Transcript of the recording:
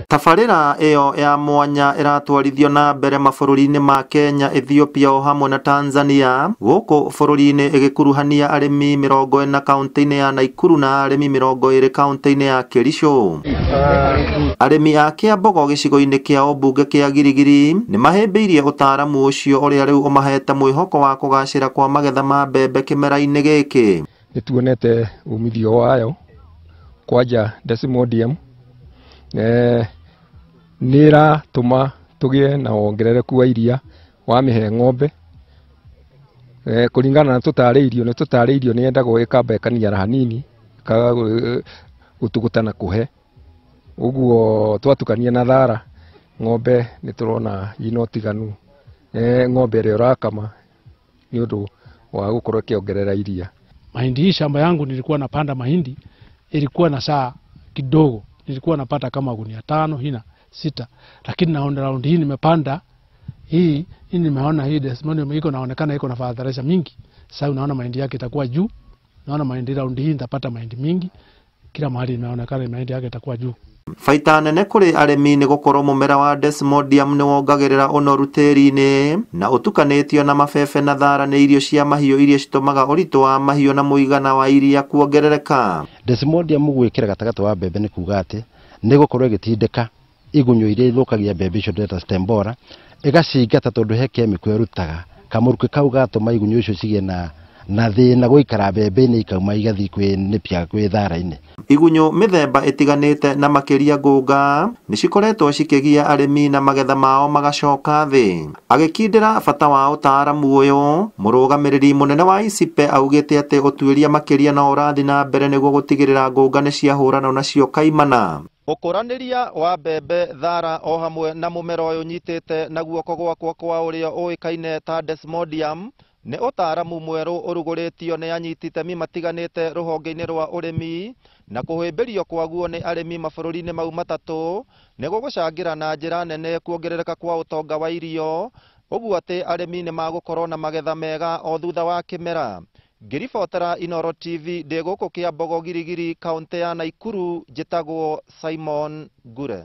Tabarĩra ĩyo ya mwanya ĩratwarithio na mbere mabũrũri-inĩ ma Kenya, Ethiopia o hamwe na Tanzania gũkũ bũrũri-inĩ ĩgĩkuruhania arĩmi 40 kaunti-inĩ ya Nakuru na arĩmi 20 kaunti-inĩ ya Kericho. Arĩmi a Kiambogo gĩcigo-inĩ kĩa ũmbunge kĩa Girigiri nĩ mahĩmbĩirie ũtaaramu ũcio ũrĩa rĩu ũmahete mwĩhoko wa kũgacĩra kwa magetha ma mbembe kĩmera-inĩ gĩkĩ. Nĩ tuonete umithio wayo kwanja Desmodium nĩ ĩratũma tũgĩe na wongerereku wa iria wa mĩhe ng'ombe kũringana na tũtarĩirio nĩ tũtarĩirio nĩ yendagwo ĩkamba ĩkaniara hanini gũtũgũta na kũhe ũguo twatukania na thara ng'ombe nĩ tũrona ina ũtiganu ng'ombe ĩrĩa ũrakama nĩ ũndũ wa gũkorwo ĩkĩongerera iria. Mahindi hii shamba yangu nilikuwa napanda mahindi ilikuwa na saa kidogo, nilikuwa napata kama gunia 5 hina 6, lakini naona round hii nimepanda hii nimeona hii Desmodium iko naonekana iko na fertilizer mingi. Sasa unaona mahindi yake itakuwa juu, naona mahindi round hii nitapata mahindi mingi, kila mahali imeonekana mahindi yake itakuwa juu. Baita nene kũrĩ arĩmi nĩ gũkorwo mũmera wa Desmodium nĩ wongagĩrĩra ũnoru tĩri-inĩ na ũtukanĩtio na mabebe na thara nĩ irio cia mahiũ iria citũmaga ũritũ wa mahiũ na mũigana wa iria kuongerereka. Desmodium gwĩkĩra gatagatĩ wa mbembe nĩ kuga atĩ nĩ gũkorwo ĩgĩtindĩka igunyũ iria ithũkagia mbembe icio ndĩreta stem borer ĩgacingata tondũ he chemical ĩrutaga kamũrukĩ kau gatũma igunyũ icio cigĩe na thĩna gũikara mbembe-inĩ ikauma igathiĩ kwĩ nĩpia kwĩ thara-inĩ. Igunyũ mĩthemba ĩtiganĩte na makĩria ngũnga nĩ cikoretwo cikĩgia arĩmi na magetha mao magacoka thĩ. Agĩkindĩra bata wa ũtaaramu ũyũ, mũrũgamĩrĩri mũnene wa ICIPE augĩte atĩ ũtuĩria makĩria no ũrathiĩ na mbere nĩguo gũtigĩrĩra ngũnga nĩ ciahũrana nacio kaimana. Ũkũranĩria wa mbembe thara o hamwe na mũmera ũyũ nyitĩte na guoko gwakwa kwa ũrĩo ũĩkaine ta Desmodium nĩ ũtaaramu mwerũ ũrugũrĩtio nĩ anyiti itemi matiganĩte rũhonge-inĩ rwa ũrĩmi na kũhĩmbĩrio kwaguo nĩ arĩmi mabũrũri-inĩ mau matatũ nĩ gũgũcangĩra na njĩra nene kuongerereka kwa ũtonga wa irio ũguo atĩ arĩmi nĩ magũkorwo na magetha mega o thutha wa kĩmera. Ngĩribotera Inooro TV ndĩ gũkũ Kĩambogo Girigiri kaunti ya Nakuru, njĩtagwo Simon Ngure.